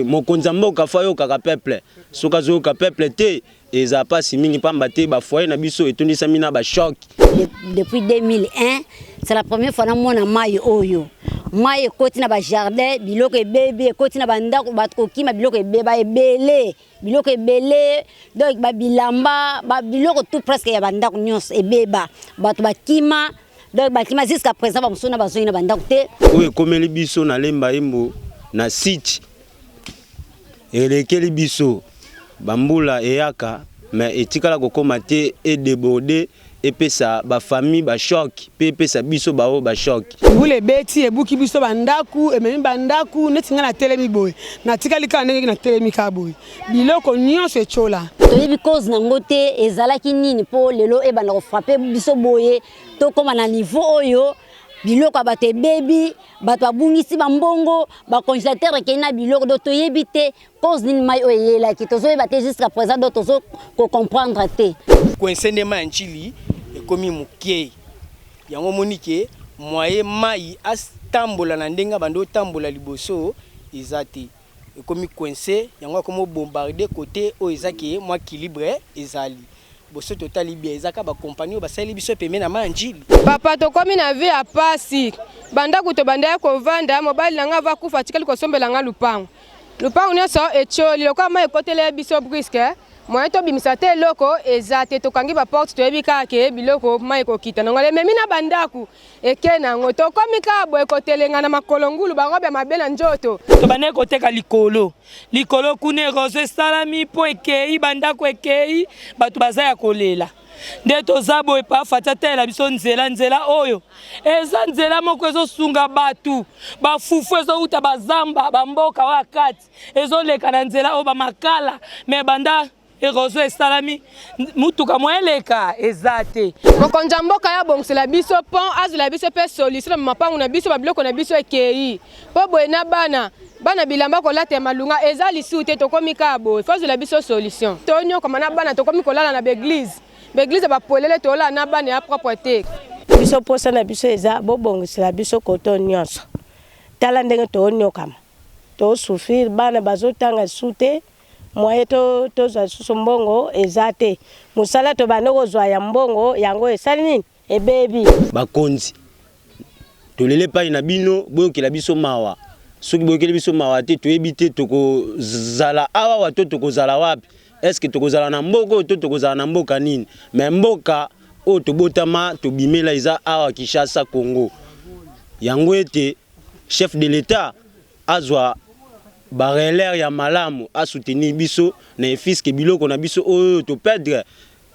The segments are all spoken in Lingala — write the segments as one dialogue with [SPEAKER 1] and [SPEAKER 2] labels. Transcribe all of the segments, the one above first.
[SPEAKER 1] Mokonzi ya mboka faut ayokaka peuple, soki azoyoka peuple te ezala pasi mingi pamba te ba foyer na biso etondisami na ba choc.
[SPEAKER 2] Depuis 2001 c'est la première fois namona mayi oyo, mayi ekoti na ba jardin biloko ebebi, ekoti na ba ndako bato kokima biloko ebeba ebele, biloko ebele donc ba bilamba ba biloko tout presque ya ba ndako nyonso ebeba, bato bakima donc bakima jusqu'à présent ba mosusu na bazongi na ba ndako te.
[SPEAKER 1] Oyo ekomeli biso na Lemba Imbu na site elekeli biso ba mbula eyaka mais etikala kokoma te e deborder epesa ba famille ba choc pe epesa biso ba oyo ba choc.
[SPEAKER 3] Mbula ebeti ebuki biso ba ndaku ememi ba ndaku neti nga natelemi boye natikali kaka ndenge natelemi kaka boye biloko nionso etiola.
[SPEAKER 2] Toyebi cause nango te ezalaki nini po lelo ebanda ko frapper biso boye tokoma na niveau oyo biloko ya bato ebebi bato babungisi ba mbongo ba congelateur ekei na biloko donc toyebi te cause nini mai oyo eyelaki tozoyeba te jusqu'à présent donc tozo ko comprendre te.
[SPEAKER 4] Coince nde mayi ya Ndjili ekomi mukie yango omoni ke moyen mayi atambola na ndenge abanda otambola liboso eza te. Ekomi coince yango akomi o bombarde cote oyo eza ke mwa equilibre ezali boso totali bien eza kaka ba compagnie oyo basaleli biso pembeni ya mayi ya ndjili.
[SPEAKER 5] Papa tokomi na vie ya pasi banda kutu tobandaki kovanda mobali na nga ava kufa atikali kosombela nga lupangu lupangu nionso etioli lokola mayi ekoteli biso brusque moyen tobimisa ata eloko eza te tokangi ba porte toyebi kaka ke biloko mayi ekokita nango ememi na ba ndaku Eke na yango tokomi kaka boye kotelengana makolo ngulu ba robe ya mabe na nzoto.
[SPEAKER 6] Tobandaki koteka likolo likolo kuna erosion esalami mpo ekei bandako ekei bato baza ya kolela nde toza boye pa Fatshi atalela biso nzela nzela oyo eza nzela moko ezosunga bato bafufu ezowuta bazamba bamboka oyo ya kati ezoleka na nzela oyo bamakala me banda Erosion esalami mutuka moyen eleka eza te.
[SPEAKER 5] Mokonzi ya mboka ye abongisela biso pont azwela biso pe solution na mapangu na biso ba biloko na biso ekeyi po boye na bana bana bilamba kolata ya malunga eza lisusu te tokomi kaka boye faut azwela biso solution tonyokwama na bana tokomi kolala na ba eglise ba eglise ya ba polele tolala na bana ya propre te.
[SPEAKER 7] Biso posa na biso eza bobongisela biso koto nionso tala ndenge tooniokama to souffrir bana bazotanga lisusu te Moyen to tozwa lisusu mbongo eza te. Musala tobandi kozwa ya mbongo yango esali nini? Ebebi.
[SPEAKER 1] Bakonzi toleli epai na bino boyokela biso mawa soki boyokeli biso mawa te toyebi te tokozala awawa to tokozala wapi est-ce que tokozala na mboka oyo to tokozala na mboka nini mais mboka oyo tobotama tobimela eza awa Kinshasa Congo yango ete chef de l'etat Azwa ba relaire ya malamu a soutenir biso na efisque biloko na biso oyo to perdre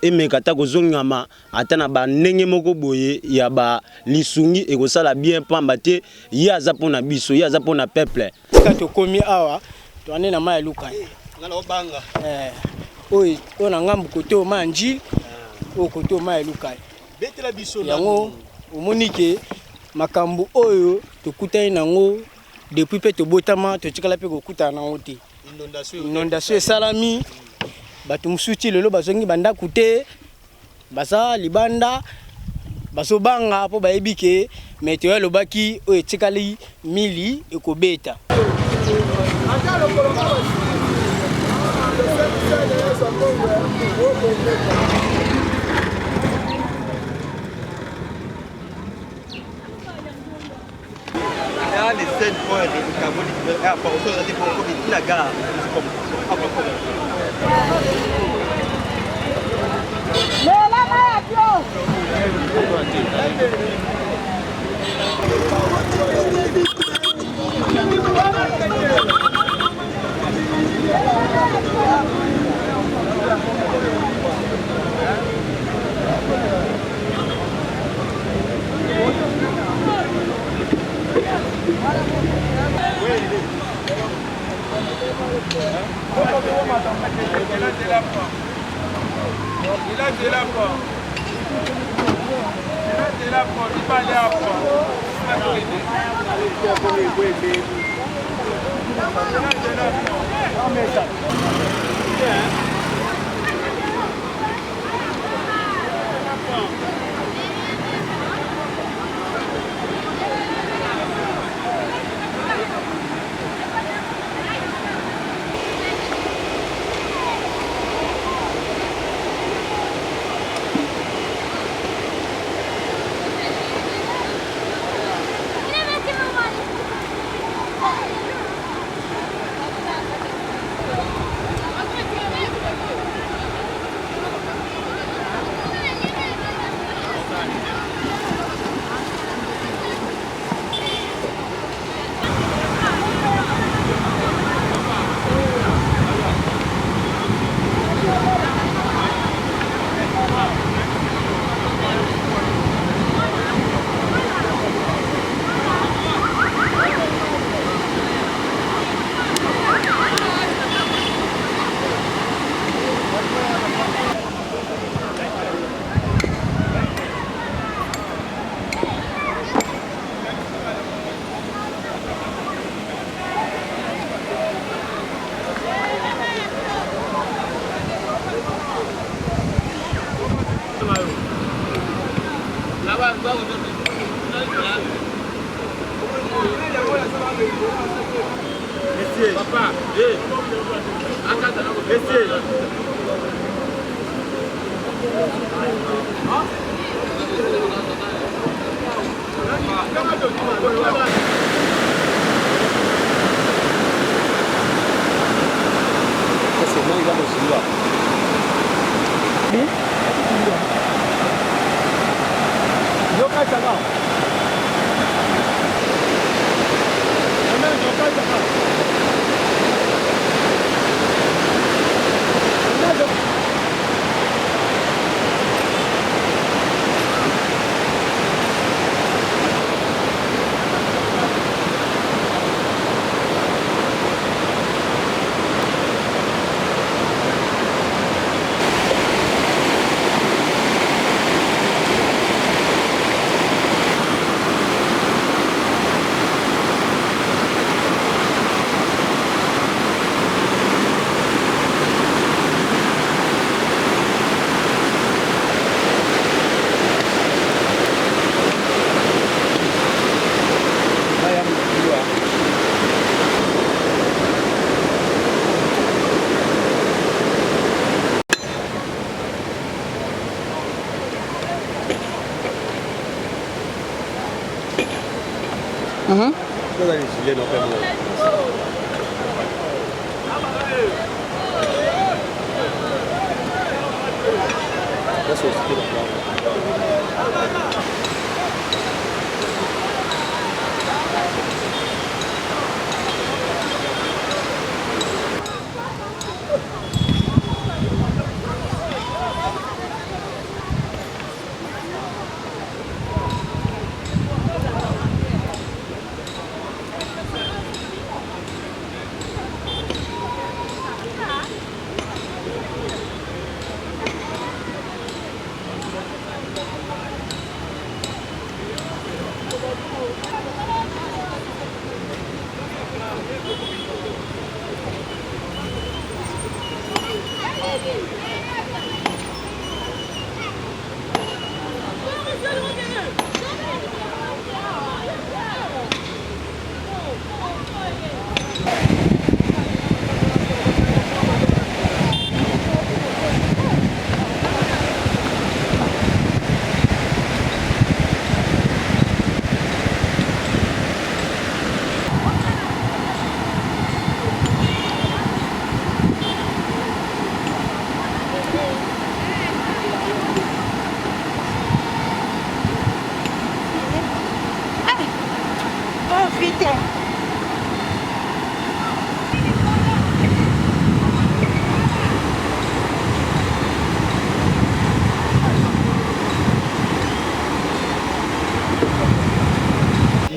[SPEAKER 1] emeka ata kozongama ata na ba ndenge moko boye ya ba lisungi ekosala bien pamba te ye aza pona biso ye aza pona peuple.
[SPEAKER 4] Esika tokomi awa toza nde na mayi ya Lukaya eh, oyo oyo na ngambo kote oyo mayi ya Ndjili oyo kote oyo mayi ya Lukaya yango omoni ke makambo oyo tokutani nango Depuis pe tobotama totikala pe kokutana nango te. Inondation esalami bato mosusu ti lelo bazongi bandako te, baza libanda bazobanga mpo bayebi ke meteo alobaki oyo etikali mili ekobeta.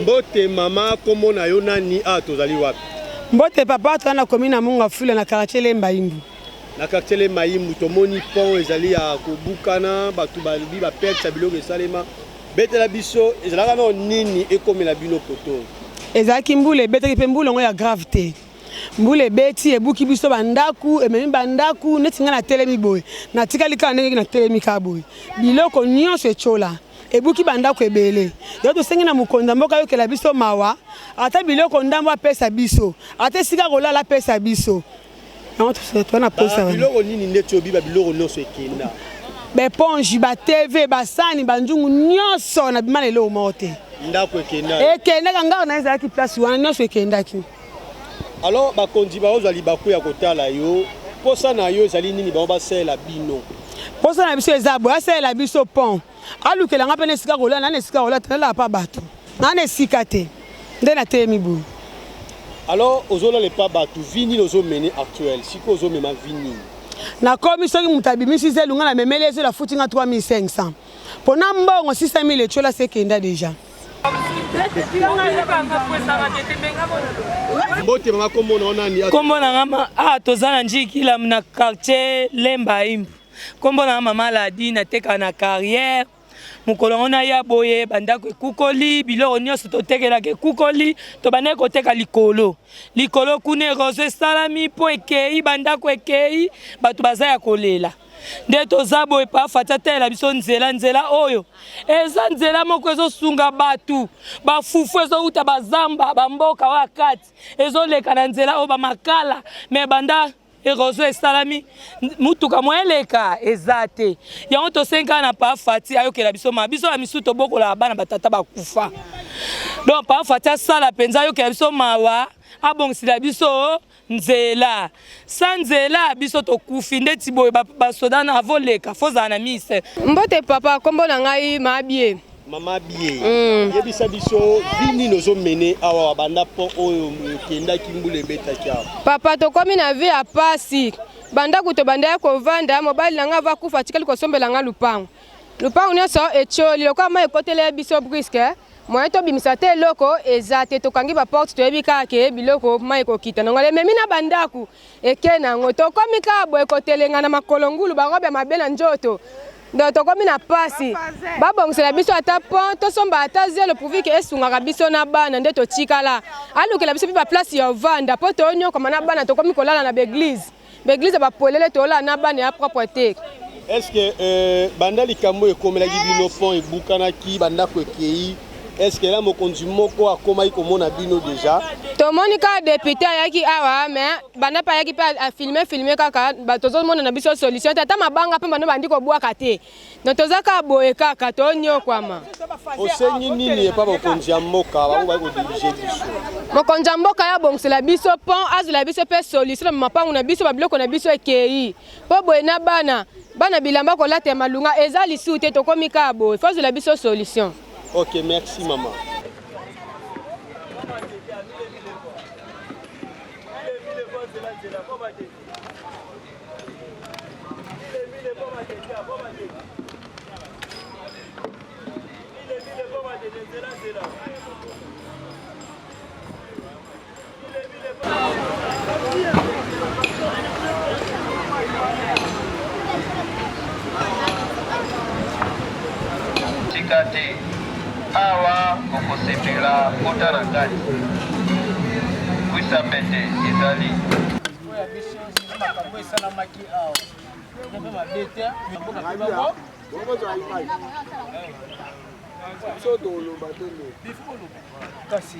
[SPEAKER 8] Mbote mama, kombo na yo nani? Awa tozali wapi?
[SPEAKER 3] Mbote papa, toza na commune ya Munga Fula na quartier Lemba Imbu.
[SPEAKER 8] Na quartier Lemba Imbu tomoni pont ezali ya kobukana, bato balobi ba perte ya biloko esalema. Betela biso ezalaka nao nini ekomela bino koto?
[SPEAKER 3] Ezalaki mbula ebetaki mpe mbula yango ya grave te. Mbula ebeti ebuki biso ba ndaku, ememi ba ndaku neti ngai natelemi boye natikali kaka ndenge natelemi kaka boye biloko nyonso etyola ebuki ba ndako ebele. Yango tosengi na mokonzi ya mboka ayokela biso mawa, ata biloko ndambo apesa biso, ata esika kolala apesa biso. Yango toza na posa wana.
[SPEAKER 8] Biloko nini ndeti obi ba biloko nyonso ekenda?
[SPEAKER 3] Ba eponge, ba TV, ba sani, ba nzungu nyonso na bima na eloko moko te.
[SPEAKER 8] Ndako ekenda.
[SPEAKER 3] Ekendaka ngaka na ezalaki place wana nyonso ekendaki.
[SPEAKER 8] Alors bakonzi baozwa libaku ya kotala yo, posa na yo ezali nini bango basalela bino?
[SPEAKER 3] Posa na biso eza boye, asalela biso pont, alukela nga mpe na esika kolala, na esika kolata, nalala pa bato, na na esika te, nde natelemi boye.
[SPEAKER 8] Alors ozolala epa bato, vie nini ozo mener actuelle? Sikoyo ozomema vie nini?
[SPEAKER 3] Nakomi soki moto abimisi zelu nga namemeli ye zelu afuti nga 3500 pona mbongo 600000 etiola se ekenda deja.
[SPEAKER 8] Mbote mama, kombo na yo nani?
[SPEAKER 6] Kombo na nga ah, toza na Njikila na quartier Lemba Imbu. Kombo na nga mama Ladi, natekaka na carrière. Mokolo yango naya boye, bandako ekukoli, biloko nyonso totekelaka ekukoli, tobandaki koteka likolo likolo kuna, erosion esalami mpo ekei, bandako ekei, bato baza ya kolela. Nde toza boye, Pa Fati atalela biso nzela. Nzela oyo eza nzela moko ezosunga bato, bafufu ezowuta bazamba bamboka oyo kati ezoleka na nzela oyo, bamakala me banda erosion esalami, mutuka mwa eleka eza te. Yango tosengi kaka na Pa Fati ayokela biso ma biso ya misu, tobokolaka bana, batata bakufa. Donc Pa Fati asala mpenza, ayokela biso mawa, abongisela biso nzela. Sa nzela biso tokufi ndeti boye, basoda na avoleka fozala na mise.
[SPEAKER 5] Mbote papa, nkombo na ngai Mabie.
[SPEAKER 8] Mama Bie, yebisa biso vie nini ozomene awa banda pont oyo ekendaki, mbula ebetaki awa.
[SPEAKER 5] Papa, tokomi na vie ya pasi. Bandako tobanda ya kovanda, mobali na ngai ava kufa, atikali kosombela ngai lupango. Lupango nyonso etioli lokola mai ekotela biso brusque, moyen tobimisa te, eloko eza te. Tokangi baporte, toyebi kaka ke biloko mai ekokita nango, ememi na bandako, eke nango. Tokomi kaka boye kotelenga na makolo ngulu, barobe ya mabe na nzoto. Donc tokomi na pasi, babongisela biso ata pont, tosomba ata zelo, pourvu ke esungaka biso na bana nde totikala. Alukela biso mpe baplace ya ovanda, mpo tonyokama na bana. Tokomi kolala na baeglise, baeglise ya bapolele, tolala na bana ya propre te.
[SPEAKER 8] Est ce que banda likambo ekomelaki bino, pont ebukanaki, bandako ekei, est ce que la mokonzi moko akomaki komona bino déjà?
[SPEAKER 5] Tomoni kaka député ayaki awa, mais banda mpe ayaki mpe afilme filme kaka, tozomona na biso solution te. Ata mabanga mpe bando bandi kobwaka te. Donc toza kaka boye, kaka tonyokwama.
[SPEAKER 8] Osengi nini epa bakonzi ya mboka, bango bali kodirige biso?
[SPEAKER 5] Mokonzi ya mboka ya abongisela biso pont, azwela biso mpe solution na mapangu na biso, babiloko na biso ekei. Mpo boye na bana, bana bilamba kolata ya malunga eza lisusu te. Tokomi kaka boye, fo azwela biso solution.
[SPEAKER 8] Ok, merci mama.
[SPEAKER 9] Tika te awa okosepela kota na kati kwisa pete ezali.
[SPEAKER 4] Oyo biso makambo esalamaki awa eza mpe mabe te, mboka mpe bango
[SPEAKER 8] biso toloba te nde.
[SPEAKER 4] Kasi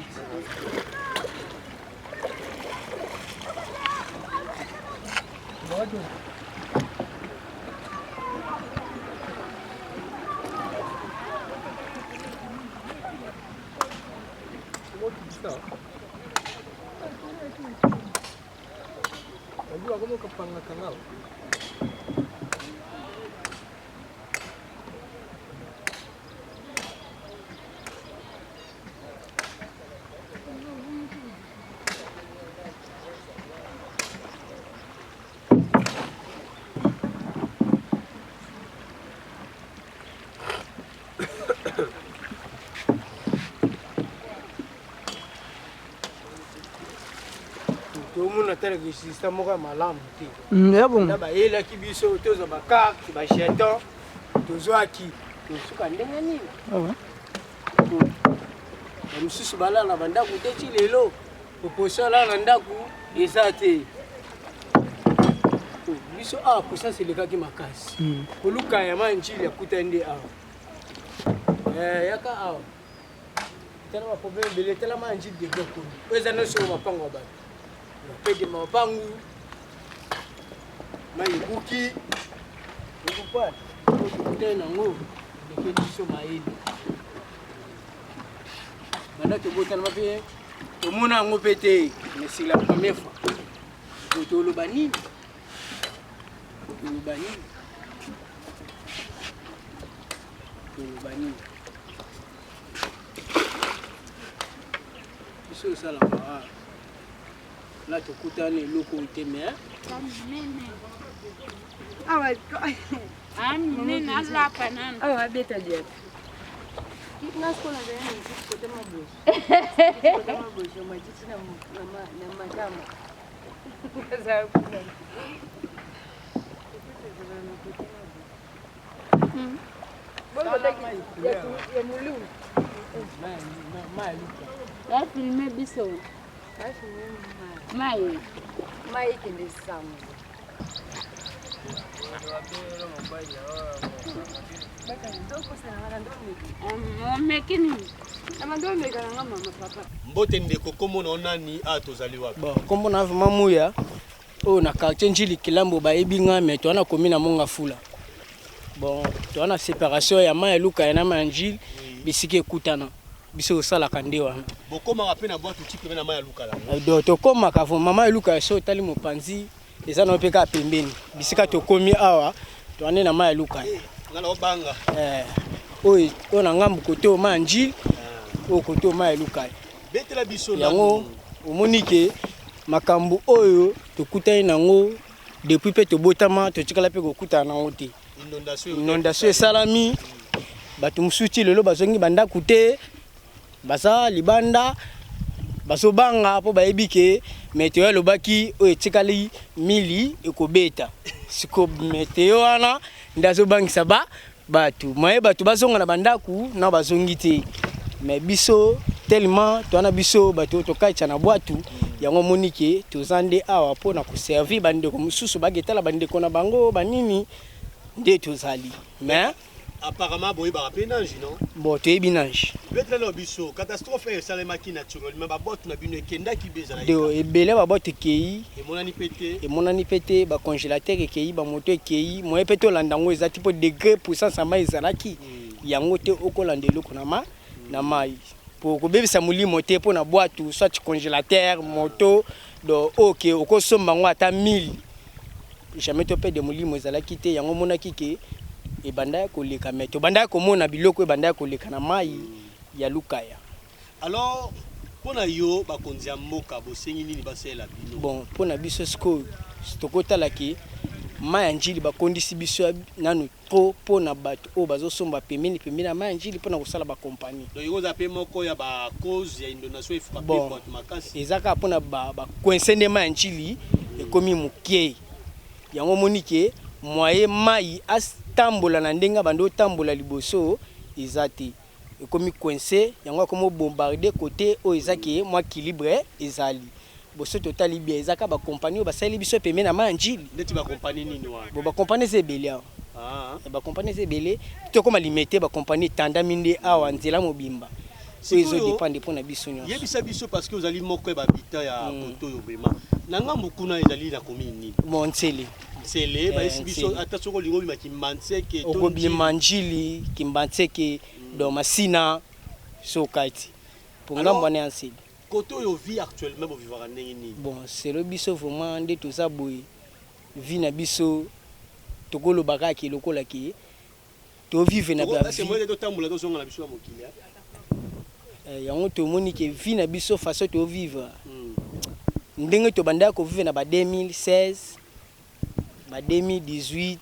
[SPEAKER 4] tomona ata système moko ya malamu te.
[SPEAKER 3] Ya bongo.
[SPEAKER 4] Na bayelaki biso tozwa bacarte, bajeton, tozwaki, tosuka ndenge nini? Bamosusu balala na bandako te ti lelo, opposition alala na ndako eza te. Biso awa puissance elekaki makasi, koluka ya ma Njili akuta nde awa. Yaka awa, tala baproblème ebele, tala ma Njili degré komi oyo eza nyonso oyo mapango ya bato bapedema mapangu, mai ebuki okopana oyo tokutani nango elekeli biso mayele. Banda tobotanama mpe tomona yango mpe te, mais c'est la première fois. Toloba nini? Toloba nini? Toloba nini? Biso osalaka awa na tokutani eloko oyo te, mais
[SPEAKER 10] Minene alapa nano.
[SPEAKER 5] Awa abeta diata.
[SPEAKER 10] Bafilme biso mai mai ekende sango. Omeki nini?
[SPEAKER 8] Mbote ndeko, kombo na yo nani? Awa tozali wapi?
[SPEAKER 4] Bon, kombo na vraiment Muya oyo na quartier Njili Kilambo bayebi nga mais toza na commune ya Mongafula. Bon, toza na separation ya mai ya Lukaya na mai ya Njili bisika ekutana. Biso osalaka nde wana.
[SPEAKER 8] Bokomaka pe na bwatu ti pembeni na mai ya Lukala?
[SPEAKER 4] Donc tokomaka vraiment mai ya Lukaya soki otali mopanzi eza na mpe kaka pembeni bisika tokomi awa toza nde na mai ya Lukaya.
[SPEAKER 8] Nga na obanga.
[SPEAKER 4] Eh, oyo oyo na ngambo kote oyo mai ya Njili, oyo kote oyo mai ya Lukaya.
[SPEAKER 8] Betela biso
[SPEAKER 4] yango omoni ke makambo oyo tokutani nango depuis mpe tobotama totikala mpe kokutana nango te. Inondation esalami, bato mosusu ti lelo bazongi bandako te, baza libanda bazobanga mpo bayebi ke meteo alobaki oyo etikali mili ekobeta. Siko meteo wana nde azobangisa ba bato maye bato bazonga na bandako na bazongi te. Mais biso tellement towana biso bato tokaitsa na bwatu yango omoni ke toza nde awa mpo na koservir bandeko mosusu baketala bandeko na bango banini nde tozali. Mais
[SPEAKER 8] apparemment boyebaka mpe nage non?
[SPEAKER 4] Bon, toyebi nage.
[SPEAKER 8] Betela na biso catastrophe oyo esalemaki naturellement, babote na bino ekendaki be ezalaki
[SPEAKER 4] do ebele, babote ekei
[SPEAKER 8] emonani mpe te,
[SPEAKER 4] emonani mpe te, bacongélateur ekei, bamoto ekei, moye mpe tolanda yango eza ti mpo degré puissance ya mai ezalaki yango te okolanda eloko na ma na mai po kobebisa molimo te mpo na bwatu soit congélateur moto do oke okosomba yango ata 1000 jamais to pede molimo ezalaki te. Yango omonaki ke ebanda ya koleka mais tobanda ya komona biloko ebanda ya koleka na mai ya Lukaya.
[SPEAKER 8] Alors mpo na yo bakonzi ya mboka bosengi nini basalela bino?
[SPEAKER 4] Bon, mpo na biso sikoyo tokotala ke mai ya Njili bakondisi biso nanu trop mpo na bato oyo bazosomba pembeni pembeni ya mai ya Njili mpo na kosala bakompani.
[SPEAKER 8] Donc ekozala mpe moko ya ba cause ya inondation efrappe
[SPEAKER 4] bon,
[SPEAKER 8] bato makasi.
[SPEAKER 4] Eza kaka mpona bacoince nde mai ya Njili ekomi moke. Yango omoni ke moyen mai atambola na ndenge abandi otambola liboso eza te, ekomi coince, yango akomi bombarde kote oyo eza ke mwa équilibre ezali. Boso totali bien eza kaka bakompani oyo basaleli biso pembeni na mai ya Njili.
[SPEAKER 8] Ndeti bakompani nini wana?
[SPEAKER 4] Bon, bakompani eza ebele awa. Bakompani eza ebele, tokoma limete, bakompani etandami nde awa nzela mobimba oyo ezodépendre mpo na biso nyonso.
[SPEAKER 8] Yebisa biso parce que ozali moko ya bahabitant ya kote oyo vraiment na ngambo kuna ezali na commune nini?
[SPEAKER 4] Bon, Nsele.
[SPEAKER 8] Nsele, bayesi biso ata soki olingi obima Kimbanseke to
[SPEAKER 4] okobima Njili, Kimbanseke, donc Masina so okati po ngambo wana ya Nsele.
[SPEAKER 8] Kote oyo vie actuellement bovivaka ndenge nini?
[SPEAKER 4] Bon, selo biso vraiment nde toza boye, vie na biso tokoloba kaka ke lokola ke tovivre na ba vie
[SPEAKER 8] totambola tozonga na biso ya mokili
[SPEAKER 4] yango tomoni ke vie na biso façon tovivre ndenge tobandaka kovivre na ba 2016 ba 2018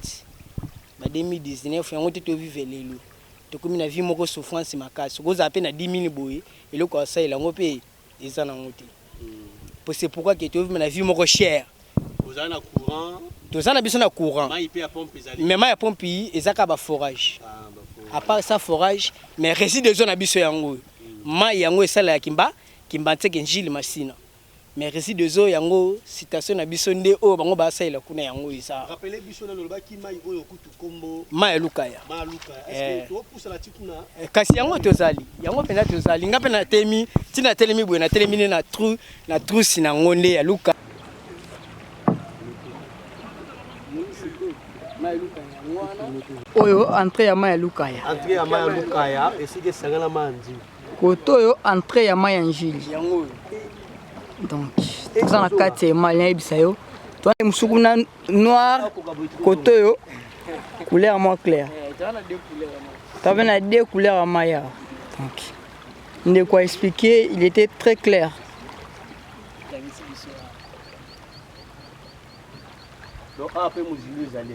[SPEAKER 4] ba 2019 yango te tovivre lelo. Tokomi na vie moko souffrance makasi, okozala mpe na 10 000 boye eloko ya kosalela yango mpe eza nango te. Po c'est pourquoi ke tovivre na vie moko cher.
[SPEAKER 8] Ozala na courant,
[SPEAKER 4] toza na biso na courant,
[SPEAKER 8] mai mpe ya pompe ezali,
[SPEAKER 4] mais mai ya pompe eza kaka ba forage. À part ça forage, mais résidu ezo na biso yango oyo mai yango esalaka Kimba Kimbanseke Njili Masina, mais résidu ezo yango citation na biso nde oyo bango basalela kuna yango eza.
[SPEAKER 8] Rappelez biso nano olobaki mai oyo kutu kombo
[SPEAKER 4] mai ya Lukaya.
[SPEAKER 8] Mai ya Lukaya, est-ce que topusana ti kuna?
[SPEAKER 4] Kasi yango tozali yango mpenza tozali nga mpe natemi ntina natelemi boye natelemi nde na trou na trousse nango nde ya Luka.
[SPEAKER 11] Oyo entrée ya mai ya Lukaya.
[SPEAKER 8] Entrée ya mai ya Lukaya esika esangana mai ya Njili.
[SPEAKER 11] Kote oyo entrée ya mai ya Njili. Donc toza na kati ya mai nayebisa yo. Toza mosusu kuna noir, kote oyo couleur mwa clair. Toza na deux couleurs ya mai awa. Donc ndeko a expliqué, il était très clair.
[SPEAKER 8] Donc awa mpe mozindo ezali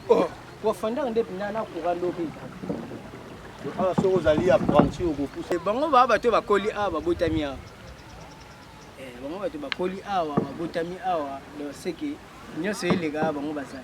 [SPEAKER 8] awa.
[SPEAKER 4] Profondeur nde mpenza na courant nde mpe.
[SPEAKER 8] Donc awa soki ozali apprenti okopusa.
[SPEAKER 4] Bango baa bato bakoli awa babotami awa. Bango bato bakoli awa babotami awa, donc c'est que nyonso eleka bango bazali.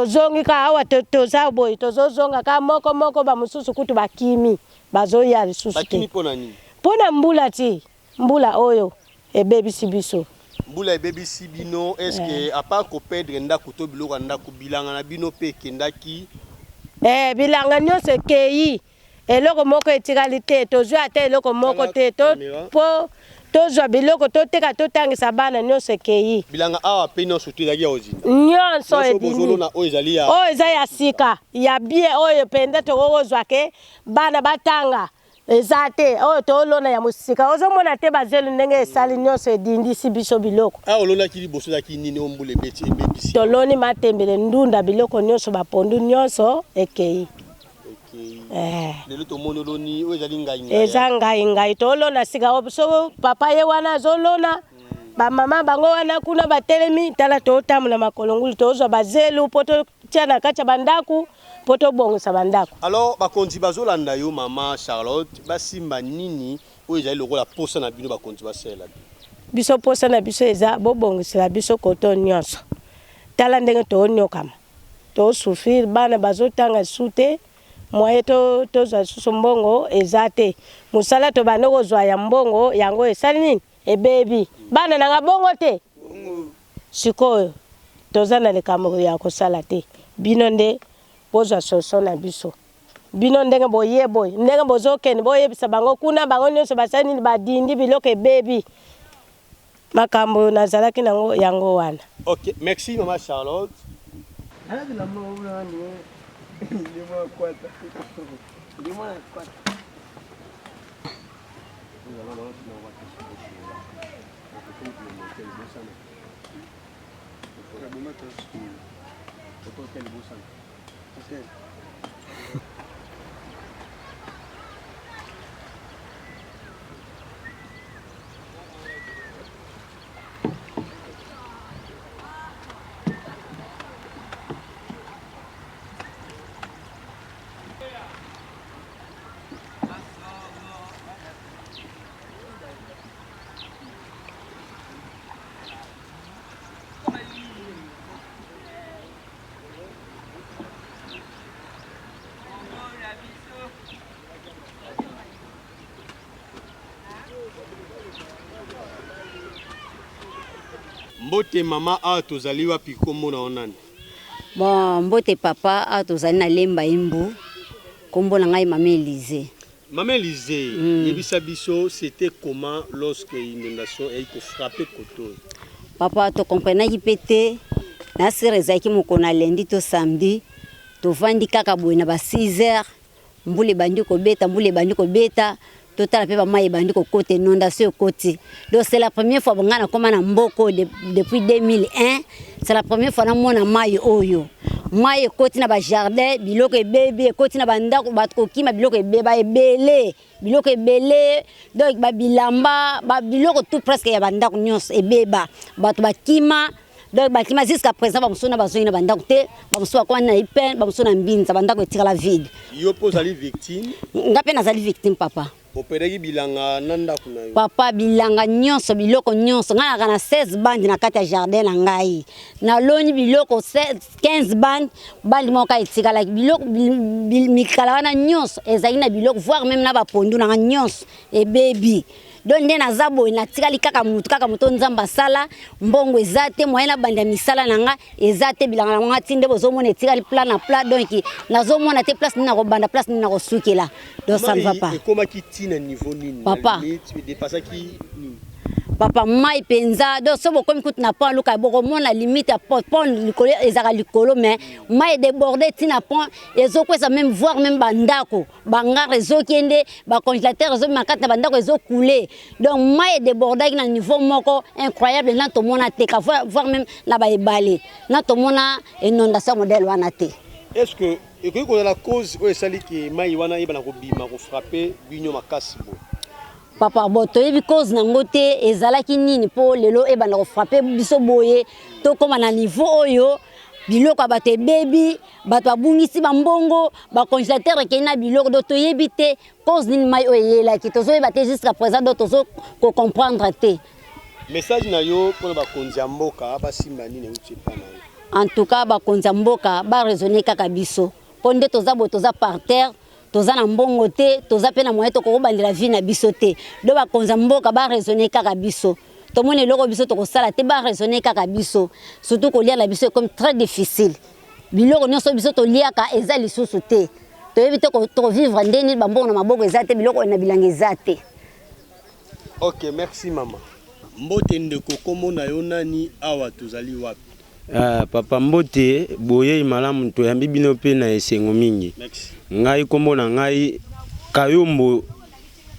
[SPEAKER 7] Tozongi kaka awa toza boye tozozonga kaka moko moko ba mosusu kutu bakimi bazoya lisusu te.
[SPEAKER 8] Bakimi pona nini?
[SPEAKER 7] Pona mbula ti mbula oyo ebebisi biso.
[SPEAKER 8] Mbula ebebisi bino est ce que a part ko perdre ndaku to biloko ya ndaku bilanga na bino pe ekendaki?
[SPEAKER 7] Eh bilanga nionso ekeyi Eloko moko etikali te, tozwi ata eloko moko te to po tozwa biloko toteka totangisa bana, nionso ekeyi.
[SPEAKER 8] Bilanga awa pe nionso tout ezalaki ya kozinda?
[SPEAKER 7] Nionso
[SPEAKER 8] Nionso oyo
[SPEAKER 7] ebimi.
[SPEAKER 8] bozolona oyo ezali ya.
[SPEAKER 7] Oyo eza ya sika, ya bien oyo penza tokoki kozwa ke bana batanga eza te, oyo tolona ya mosika ozomona te ba zelo ndenge esali nionso edindisi biso biloko.
[SPEAKER 8] Awa olonaki liboso ezalaki nini oyo mbula ebeti ebebisi?
[SPEAKER 7] Toloni matembele, ndunda, biloko nionso ba pondu nionso ekeyi.
[SPEAKER 8] Eh. Lelo tomoni oloni oyo ezali ngai ngai.
[SPEAKER 7] Eza ngai ngai tolona sika so papa ye wana azolona mm. ba mama bango wana kuna batelemi tala totambola makolo ngulu tozwa bazelu mpo totia na kati ya bandako mpo tobongisa bandako.
[SPEAKER 8] Alors bakonzi bazolanda yo mama Charlotte basimba nini oyo ezali lokola posa na bino bakonzi basalela bino?
[SPEAKER 7] Biso posa na biso eza bobongisela biso koto nyonso tala ndenge toonyokama To souffrir bana bazo tanga lisusu te moyen to tozwa lisusu mbongo eza te musala tobandi kozwa ya mbongo yango esali nini ebebi bana nanga bongo te sikoyo toza na likambo ya kosala te bino nde bozwa solution na biso bino ndenge boye boye ndenge bozokende boyebisa bango kuna bango nyonso basali nini badindi biloko ebebi Makambo nazalaki nango yango wana.
[SPEAKER 8] Ok merci maman Charlotte. Mbote mama awa tozali wapi kombo na yo nani?
[SPEAKER 2] Bon mbote papa awa tozali na Lemba Imbu kombo na ngai mama Elise.
[SPEAKER 8] Mama Elise mm. yebisa biso c'était comment lorsque inondation eyaki ko frapper koto oyo?
[SPEAKER 2] Papa to comprenaki pe te na sere ezalaki mokolo na lundi to samedi tovandi kaka boye na ba 6 heures Mbula ebandi kobeta, mbula ebandi kobeta, totala pe ba mayi ebandi kokota, inondation ekoti. Donc c'est la première fois nga nakoma na mboka oyo depuis 2001, c'est la première fois namona mayi oyo. Mayi ekoti na ba jardin, biloko ebebi, ekoti na ba ndako, bato kokima biloko ebeba ebele, biloko ebele, donc ba bilamba, ba biloko tout presque ya ba ndako nyonso ebeba. Bato bakima. Donc bakima jusqu'à présent ba mosusu na bazongi na ba ndako te, ba mosusu bakoma na Ipin, ba mosusu na Mbinza, ba ndako etikala vide.
[SPEAKER 8] Yo pe ozali victime?
[SPEAKER 2] Nga pe nazali victime papa.
[SPEAKER 8] Operdaki bilanga na ndako na yo?
[SPEAKER 2] Papa bilanga nyonso, biloko nyonso, nga nazalaka na 16 bande na kati ya jardin na ngai. Naloni biloko 15 bande, bande moko kaka etikalaki. Biloko mikala wana nyonso ezalaki na biloko voire meme na ba pondu na nga nyonso ebebi. Donc nde naza boye natikali kaka mutu kaka moto nzambe asala mbongo eza te moyen nabanda misala na nga eza te bilanga na nga ti nde bozomona etikali plat na plat donc nazomona te place nini nakobanda place nini nakosukela donc ça ne va pas.
[SPEAKER 8] Ekomaki ti na niveau nini?
[SPEAKER 2] Papa.
[SPEAKER 8] Edepassaki nini?
[SPEAKER 2] Papa mai penza donc soki bokomi kutu na pont luka bokomona limite ya pont pont likolo ezalaka likolo mais mai edeborde ti na pont ezokwesa meme voir meme bandako Ba ngara ezo kende, ba congelateur ezo bima kati na ba ndako ezo couler. Donc mayi e debordaki na niveau moko incroyable nanu tomona te, voire meme na ba ebale nanu tomona inondation ya modèle wana te.
[SPEAKER 8] Est ce que ekoki kozala cause oyo esali que mayi wana eyebana kobima ko frapper bino makasi boye?
[SPEAKER 2] Papa bon toyebi cause nango te ezalaki nini po lelo ebanda ko frapper biso boye tokoma na niveau oyo biloko ya bato ebebi Bato babungisi ba mbongo, ba congelateur ekei na biloko donc toyebi te cause nini mai oyo eyelaki tozoyeba te jusqu'à présent donc tozo ko comprendre te.
[SPEAKER 8] Message na yo pona bakonzi ya mboka basimba nini euti epa na yo?
[SPEAKER 2] En tout cas bakonzi ya mboka ba raisonner kaka biso po nde toza boye toza par terre toza na mbongo te toza pe na moyen tokoki kobandela vie na biso te donc bakonzi ya mboka ba raisonner kaka biso tomoni eloko biso tokosala te ba raisonner kaka biso surtout kolia na biso ekomi très difficile biloko nyonso biso toliaka eza lisusu te toyebi te tokovivre nde nini bambongo na maboko eza te biloko na bilanga eza te.
[SPEAKER 8] Ok merci mama. Mbote ndeko kombo na yo nani awa tozali wapi?
[SPEAKER 1] Ah, papa mbote boyei malamu toyambi bino pe na esengo mingi.
[SPEAKER 8] Merci.
[SPEAKER 1] Ngai kombo na ngai Kayombo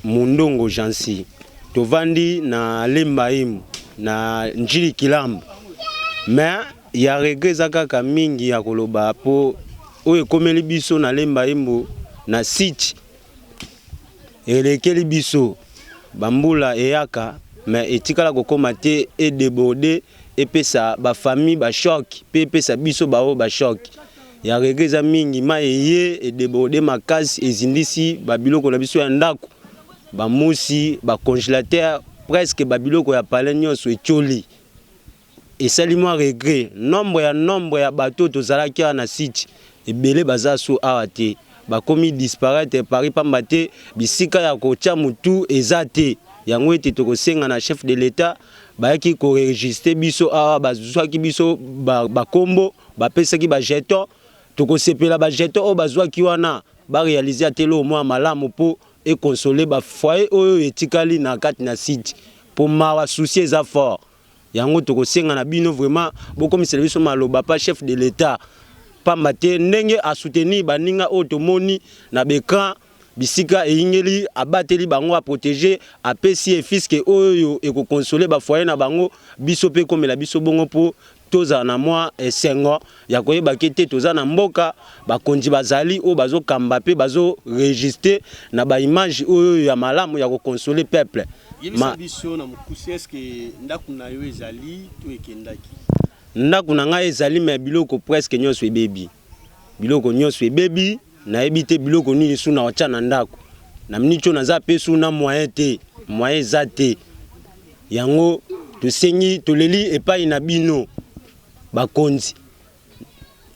[SPEAKER 1] Mundongo Jancy. Tovandi na Lemba Imbu na Ndjili Kilambo. Mais ya regret eza kaka mingi ya koloba po oyo ekomeli biso na Lemba Imbu na site Elekeli biso ba mbula eyaka mais etikala kokoma te e deborder epesa ba famille ba choc pe epesa biso ba oyo ba choc ya regret eza mingi mayi eye e deborder makasi ezindisi ba biloko na biso ya ndaku ba musi ba congelateur presque ba biloko ya palais nionso etioli Esali mwa regret, nombre ya nombre ya bato oyo tozalaki awa na site ebele baza su awa te, bakomi disparaitre Paris pamba te bisika ya kotia mutu eza te, yango ete tokosenga na chef de l'etat bayaki ko registre biso awa bazuaki biso ba kombo bapesaki ba jetons, tokosepela ba jetons oyo bazuaki wana ba realiser ata eloko moko ya malamu po e consoler ba foyers oyo etikali na kati na site po mawa souci eza fort. Yango tokosenga na bino vraiment bokomisela biso maloba pa chef de l'etat pamba te ndenge a soutenir baninga oyo tomoni na ba ecran bisika eyingeli abateli bango a proteger apesi efiske oyo eko consoler ba foyer na bango biso pe ekomela biso bongo po tozala na mwa esengo ya koyeba ke te toza na mboka bakonzi bazali oyo bazokamba pe bazo registre na ba image oyo ya malamu ya ko consoler peuple.
[SPEAKER 8] Yebisa biso na mokuse est ce que ndaku na yo ezali to ekendaki?
[SPEAKER 1] Ndaku na ngai ezali mais biloko presque nionso ebebi. Biloko nionso ebebi, nayebi te biloko nini su nakotia na ndaku. Na minute oyo naza pe su na moyen te, moyen eza te. Yango tosengi toleli epayi na bino bakonzi.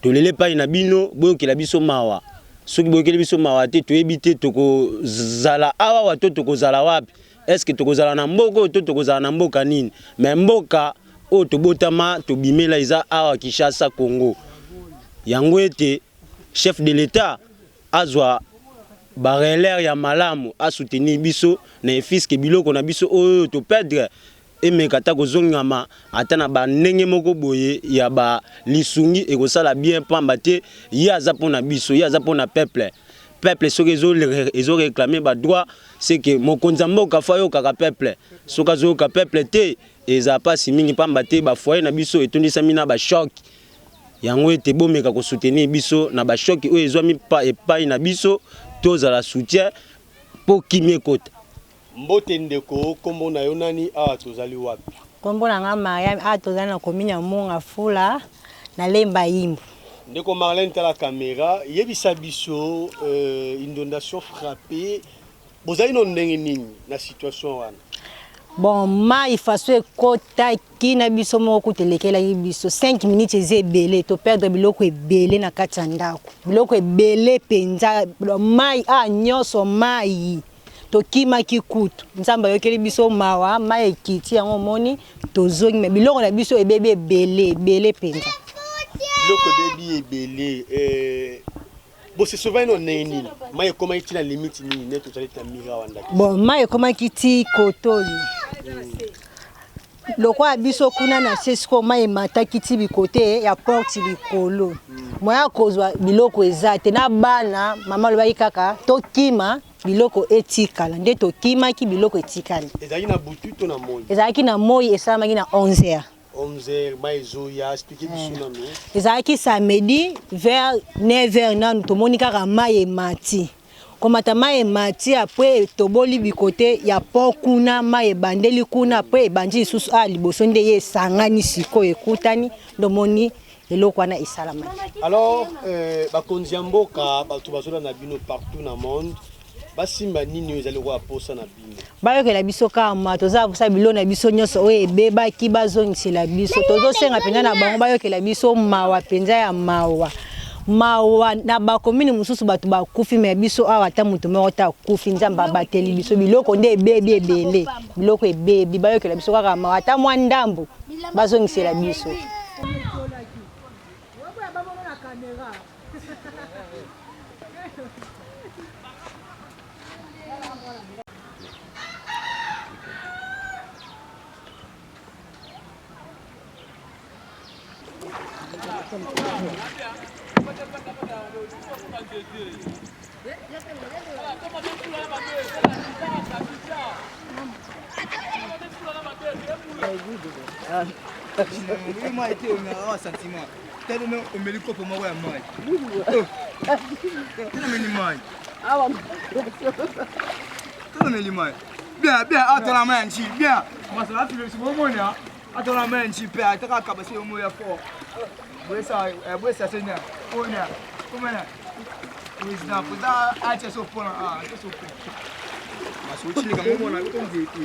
[SPEAKER 1] Toleli epayi na bino boyokela biso mawa. Soki boyokeli biso mawa te toyebi te tokozala awawa to tokozala wapi. Est ce que tokozala na mboka oyo to tokozala na mboka nini? Mais mboka oyo tobotama tobimela eza awa Kinshasa Congo. Yango ete chef de l'etat azwa ba relaire ya malamu a soutenir biso na efisque biloko na biso oyo to perdre emeka ata kozongama ata na ba ndenge moko boye ya ba lisungi ekosala bien pamba te ye aza pona biso ye aza pona peuple peuple soki ezo ezo reclamer ba droit c'est que mokonzi ya mboka faut ayokaka peuple soki azoyoka peuple te ezala pasi mingi pamba te ba foyer na biso etondisami na ba choc yango ete bomeka ko soutenir biso na ba choc oyo ezwami epayi na biso tozala soutien po kimia ekota.
[SPEAKER 8] Mbote ndeko, kombo na yo nani, awa tozali wapi?
[SPEAKER 12] Kombo na nga Mariam, awa tozali na commune ya Monga Fula, na Lemba Imbu.
[SPEAKER 8] Ndeko Marlène tala camera, yebisa biso indondation frappe bozali no ndenge nini na situation wana?
[SPEAKER 12] Bon mayi façon ekotaki na biso moko kutu elekelaki biso 5 minutes eza ebele to perdre biloko ebele na kati ya ndako biloko ebele penza mayi awa nyonso mayi Tokimaki kutu. Nzambe ayokeli biso mawa, mayi ekiti yango omoni tozongi mais biloko na biso ebebi ebele, ebele penza.
[SPEAKER 8] Biloko ebebi ebele eh, bo se sauvaki na ndenge nini? Mayi ekomaki ti na limite nini nde tozali na mur awa ndakisa?
[SPEAKER 12] Bon, mayi ekomaki ti kote oyo. Lokola biso kuna na se sikoyo mayi emataki ti bikote ya porte likolo. Moyen ya kozwa biloko eza te na bana, mama alobaki kaka tokima biloko etikala nde tokimaki biloko etikali.
[SPEAKER 8] Ezalaki na butu to na moyi?
[SPEAKER 12] Ezalaki na moyi, esalamaki na 11 heures.
[SPEAKER 8] 11 heures mayi ezoya, expliquer biso nanu.
[SPEAKER 12] Ezalaki samedi vers 9 heures nanu tomoni kaka mayi emati. Komata mayi emati après etoboli bikote ya pont kuna mayi ebandeli kuna après ebandi lisusu awa liboso nde ye esangani sikoyo ekutani nde omoni eloko wana esalamaki.
[SPEAKER 8] Alors euh, bakonzi ya mboka bato bazolanda bino partout na monde. Basimba nini oyo ezali lokola posa na bino?
[SPEAKER 12] Bayokela biso kaka mawa, toza na posa biloko na biso nyonso oyo ebebaki bazongisela biso. Tozosenga mpenza na bango bayokela biso mawa mpenza ya mawa mawa. Na bakomini mosusu bato bakufi, me biso awa ata moto moko te akufi. Nzambe abateli biso, biloko nde ebebi ebele, biloko ebebi. Bayokela biso kaka mawa, ata mwa ndambo bazongisela biso.
[SPEAKER 11] Mai te omelaka sentiment teleme omeli kopo moko ya mai telemeli mai telemeli mai bien bien atala mai ya nji bien masala afilesibomona atala mai ya nji mpe ataka kabasi omo ya fort boyesa boyesa senya ona komana président président atia so pona atia so pona masochilika momona otomveti